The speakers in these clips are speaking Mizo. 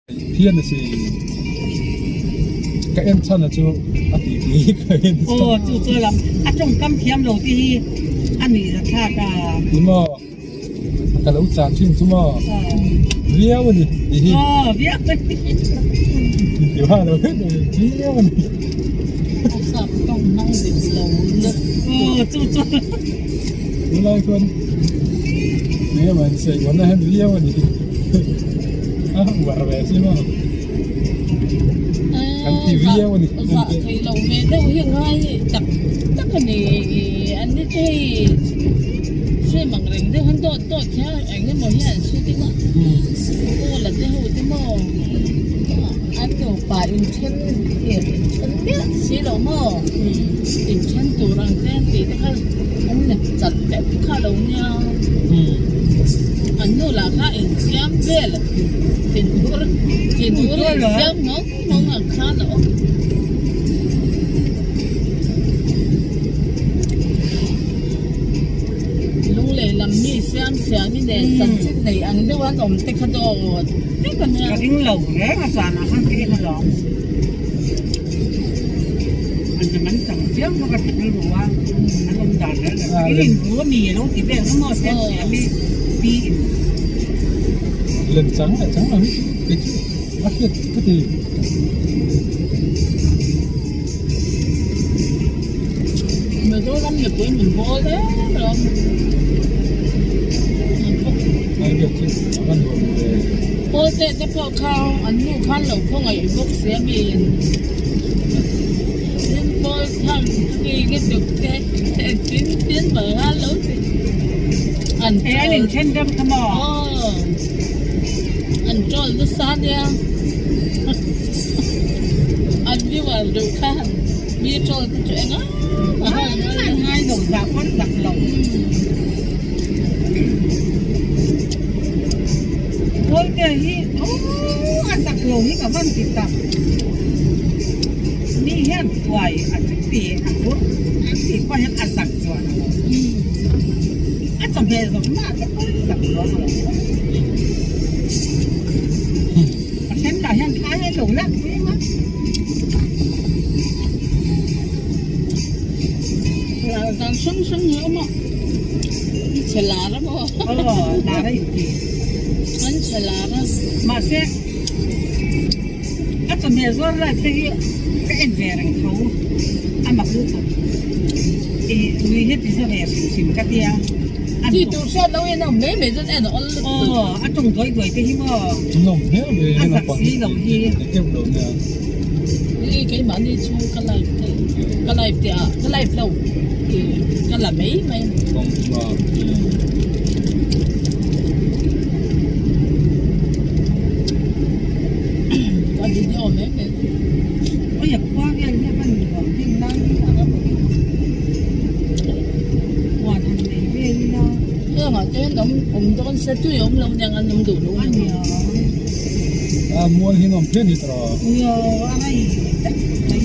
Phian a si. Ka en chhan a chu a ti ti ka en chhan. Aw chu chu lam a tawngkam thiam lo te hi a nuih zathlak a. Ni maw? Ka lo chan thin chu maw? Viau a ni ti hi. Aw viau a ni. Ti ha lo het a ni viau a ni. A sap tawng hmang dik lo lutuk. Aw chu chu. Tunlai chuan enge maw an sawi uarna hian viau a ni a uar ve si maw kan ti viau a ni Zah thei lo ve deuh hi ngai tak tak a ni an ni chu hei hre mang reng deuh han dawt dawt hian eng emaw hian an shooting a aw la te ho te maw an nupa inthen inthen miah si lo maw inthen tur ang te an tih te kha an lep chat vek kha lo nia an nu lah kha insiam vel thinur thinur insiam nghawng nghawng ang khan a awm. Lunglei lam mi siam siam i nen chanchin nei ang deuh an awm te kha dawt vek a nia. Ka ring lo reng a zanah khan ka en alawm. An lam an chang chiang bawk a ti rilru a, an awm dan reng reng. I rin ru a mi alo ti vel maw siam siam i pi in. Lem chang leh chang lo hi chu kei chu a hriat ka ti. Mizoram mipui min bawl em alawm. Pawlte te pawh kha an nu khan lo khawngaih bawk si a mi in tin pawl tham mi nge tuk te tin tin bal khan lo ti an An inthen deuh kha maw? Aw an troll nasa nia. An viewer deuh khan mi troll te chu eng a an ngai lo zah pawn zak lo Pawlte hi aww a zak lo hi ka van ti tak mi hian tuai a chuti a hur an tih pawh hian a zak chuan a lo a chawhmeh zawk mah te pawn zak chuang a lo. A then lah hian thlai a lo lak zing a. Ral dan hrang hrang hi a awm a, an chhe lar a maw? Aw, lar a inti. An chhe lar a. Mahse, a chawhmeh zuar lai te hi ka en ve reng tho, a mak lutuk. I nui hi ti za ve hrim hrim ka tia. Ti tur hriat lo in a awm mai mai chuan en a awl lutuk. Aw, a tawng duai duai te hi maw. Nawm hle mai A zak si lo hi. Keuh lo nia. Ni keimahni chu ka live thei ka live tih ah ka live lo i ka la mai mai. Kawng hma. Ka video mai mai. Oi a khua vel hi a van nuam heng lai hi a ram hi. Huan han nei vel ila. Hengah te hian awm awm dawn se tui awm lo nia an awm duh lo A nia. A mual hi nuam phian hi tawh. Nia a ngai tak mai.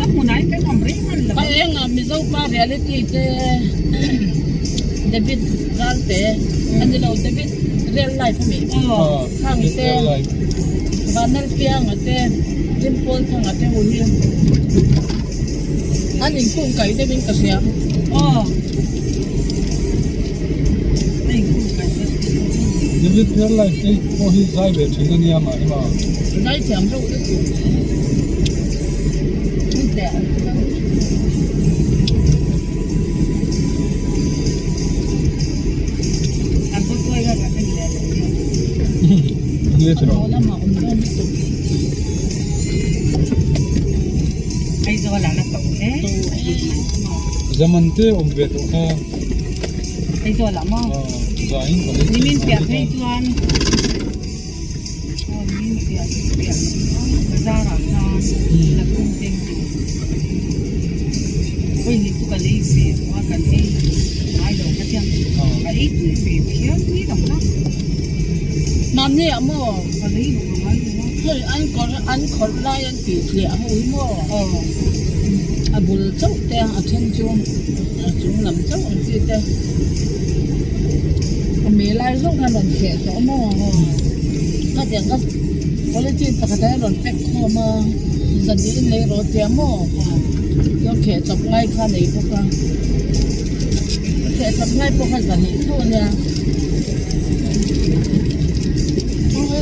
A hmunah hian kan awm reng hman lo. A engah Mizo pa reality te David Ralte a ni lo David real life a mi khang te Vanal Pianga te Rinpawl Thanga te ho hi an inkung kaih deuh in ka hria. David real life te pawh hi zai ve thin a nia mah hi maw. Zai thiam reuh lutuk. Zaman te awm ve tawh kha. Aizawl ah maw? Zain ka lei Nimin piah phei chuan aw nimin piah piah bazar ah khan la tum teng tur vawi hnih chu ka lei ve tawh a kan ei ngai lo kha chiang a ei tui ve phian ni lo na. Mahni ah maw? Ka lei duh lo ngai lo a. Hei an kawr an khawrh lai an tih hliah ho hi maw? Aw. A bul chauh te a then chu a chung lam chauh ang chi te a mei lai zawk khan rawn kheh tawh maw khatiang kha polythene pakhat ah hian rawn pack khawm a zan in lei rawh tia maw chuan kheh chawp ngai kha a nei bawk a kheh chawp ngai pawh kha zan ih tho a nia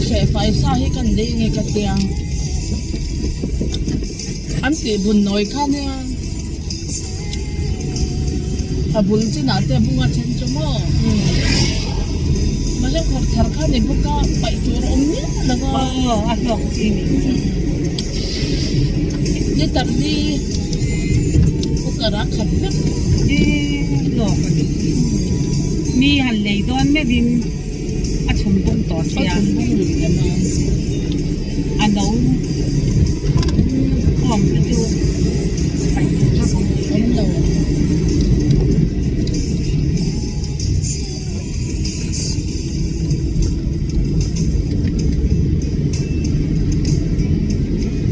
kheh fai sa hi kan lei nge ka tia. An tih bun nawi kha nia a bul chinah te a bunga then chu maw mahse khawr thar kha ni bawk a paih tur a awm miah lo a aw a hlawk chi ni ni tak hi cooker a khat vek e hlawk a ni mi han lei dawn meuhin a chhum bung tawh sia a chhum bung lui lem a. A no khawm te chu paih tur vak awm awm lo.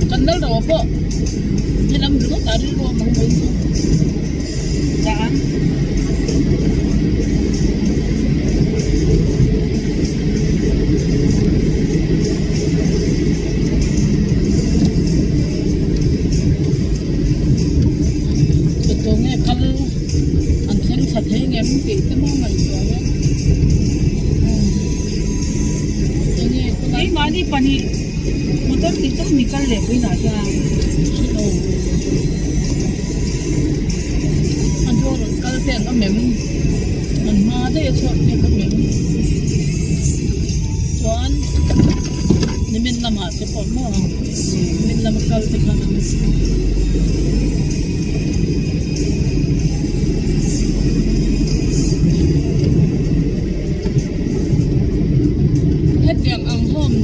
Kan lal ro pawh helam ringawt ah rilru a mang mai chu. Chuan. Tute nge kal an thleng thla thei ngem tih te maw ngaihtuah hian enge khawlai Keimahni pahnih motor tih chu mi kal leh puiinah chuan hrelo a dawr rawn kal te an awm em an hma daih a chhuak te an awm em chuan nimin lamah te pawh maw nimin lama kal te khan an hetiang ang home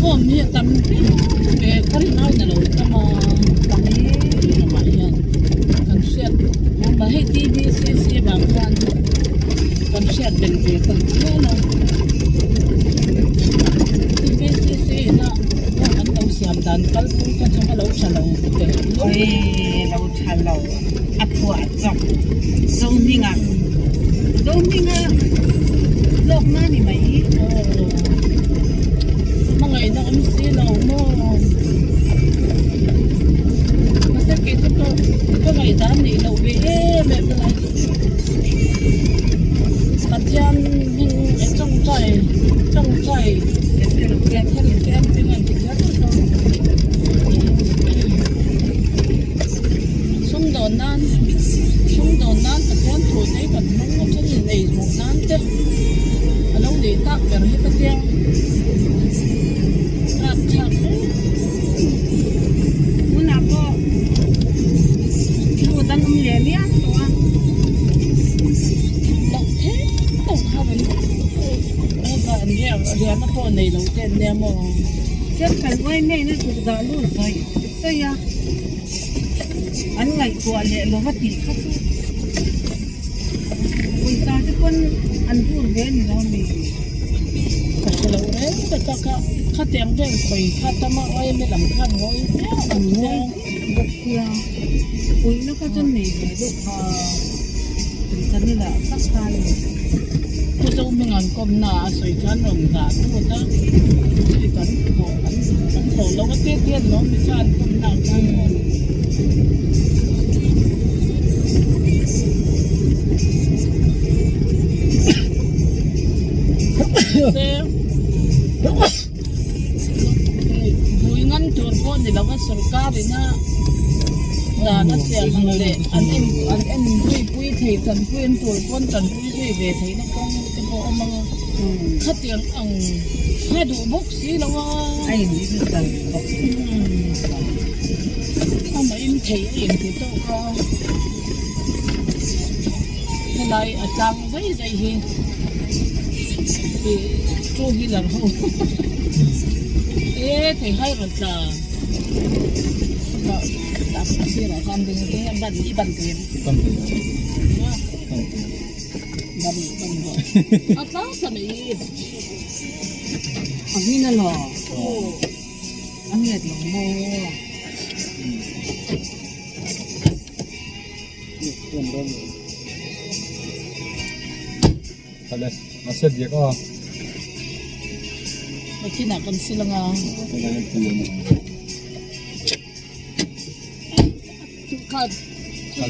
home hi a tam viau ve ka rin aiin a lo tam a ramah hian kan hriat mahse hei T_B_C_C vang khan kan hriat belh ve ta hial a T_B_C_C ina home an lo siam dan kalphung kha chu a lo tha lo teh lo tha lo a phuah chawp Zohminga Zohminga lawkna ni mai aw hmangaihna awm si lo maw mahse kei chu ka ka ngaihdan nih loh ve em em lai chu Pathian hming e tawngtai tawngtai Sumdawn nan sumdawn nan Pathian thu te hi kan hmang a then in ei hmuh nan te a lo nih tak ber hi ka tia thlak thlak hle Tunah pawh lut an awm leh mial tawh a. Loh theih loh kha an riahna pawh nei lo te an nia maw. Central yma in a zuk dah lut zawih zawih a, an ngaihtuah leh lo va tih kha chu pawisa te pawn an vur ve a ni lo mi. Ka hre lo reng tak a kha khatiang vel sawi kha tama yma lam khan ngawi viau ang che. Bawk sia puihna kha chuan nei ve deuh kha pawisa ni lah tak kha a ni. Pu Zohming an kawmna a sawi chuan rawn dah tut a, chumi kan thawh an kan thawh loh a tir tir lawm ni chuan an kawmna ah khan maw. Vui ngam tur pawh ni lova sorkar ina dan a siam ang leh an en an en zui pui thei tanpui an tur pawn tanpui zui ve theihna kawng te pawh a awm ang a khatiang ang kha duh bawk si lo a amah in thei a inti tawk a helai a tlang zai zai hi. Two wheeler ho e thei hai rawn tla a sirah khan ding te ban i ban thei em ban ban ban a tla tla mai a hmin a lo a nget lo maw. Kale a set diak a. Nakinah kan sil anga. Kha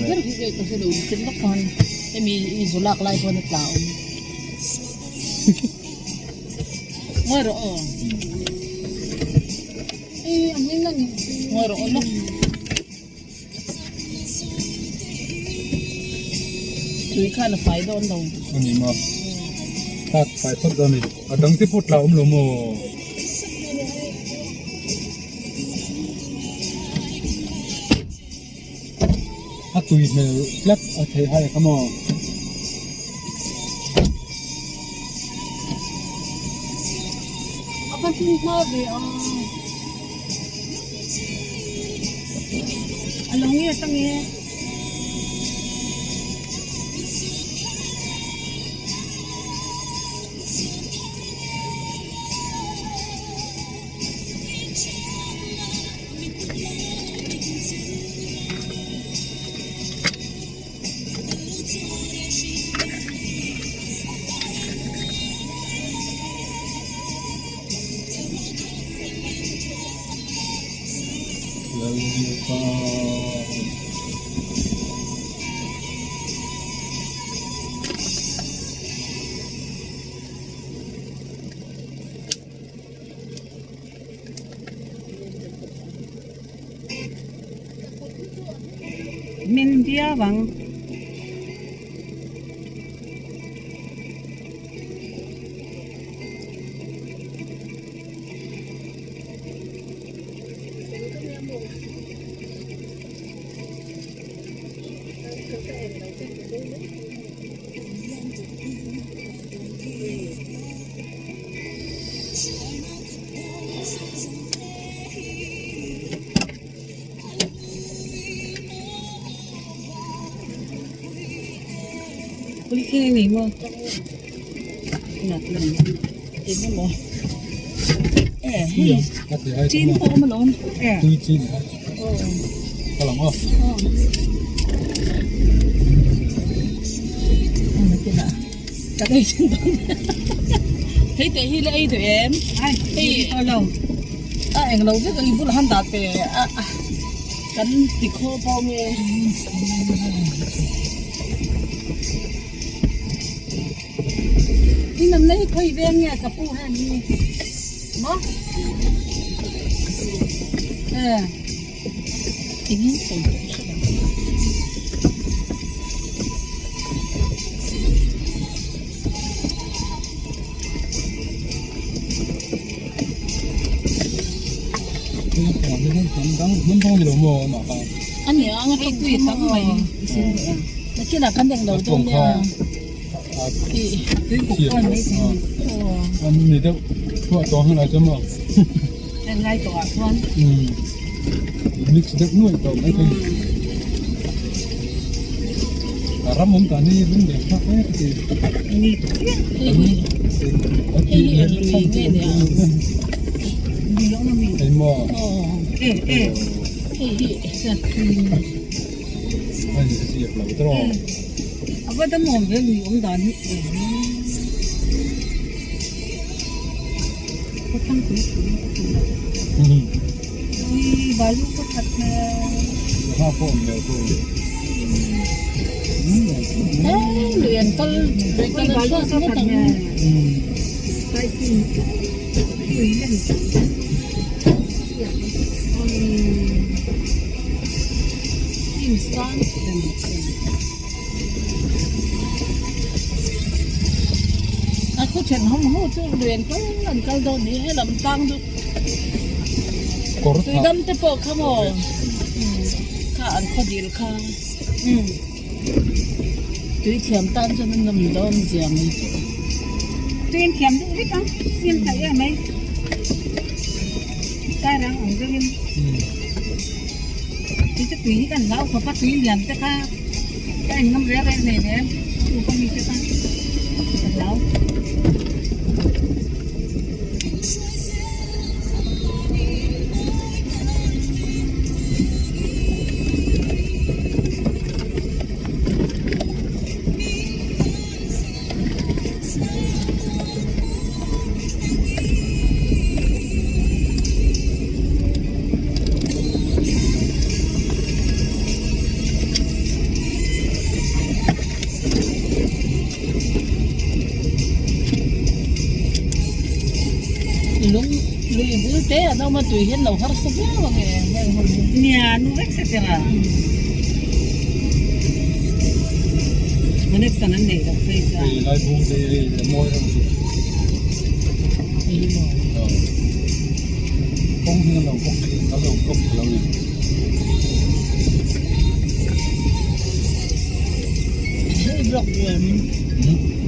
ber khi ka hre lo chin vak khan hemi i zu lak lai khawn a tla awm. Ngawi rawh aw. Ngawi rawh aw lawk. Tui khan a fai dawn lo. A ni maw? Kha fai phawt dawn a ni. A dang te pawh tla awm lo maw? A tui hmel tlat a thei hai kha maw? A va hlim hma ve a. A lo nge ta nge. Men viau ang. Chin pawh awm alawm. Tui chin ha. Ka lang aw. Ka ei chin dawn. Hei te hi la ei duh em? Hei lo. A eng lo vek i bulah han dah pe a kan ti khaw pawh nge. In an nei khawi veng nge ka pu hian hi maw e Engin sawi tawh hre lo. A nia ang a hei tui tam mai Nakinah kan eng lo dawn nia. Tui kuk pawn mai thei An ni deuh thuah tawh hmel ah chuan maw. En lai tawh ah chuan. Mix deuh nuaih tawh mai thei. A ram awm dan hi lung leh thlak hle ka ti. Ni Hei hi eng lui nge nia? Lui awm ami? Hei maw? E e. Hei hi. Hei ziak lo tawh. A va dam awm ve lui awm dan hi. Khaw thlang tui tui ka ti lo. Ui balu ka that hmel. Ha pawh awm ve tu. Hei lui an kal lui kal an hruat ngawt ang. Kai chin lui len. Hnim sang. A khu thenawm ho chu lui an kal an kal dawn ni he lam tlang chu tui dam te pawh kha maw kha an khaw dil kha tui thiam tan chuan an nawm dawn zia mai chu. Tui an thiam deuh vek ang siam theih em mai kairang ang deuhin tui chu tui hi kan hlau khawp a tui lian te kha. Ka en ngam reng reng nei reng chu ka mi te kha ka hlau. Nauma tui hian lo harsa viau ang e heng hun hi. Nia, nu vek se tira. Connection an nei loh phei chuan. Hei lai bung te hi a mawi reuh chu. Hei hi maw? Aw. Kawng hi an lo bawk an lo block lo ni. Hei block em? Hmm.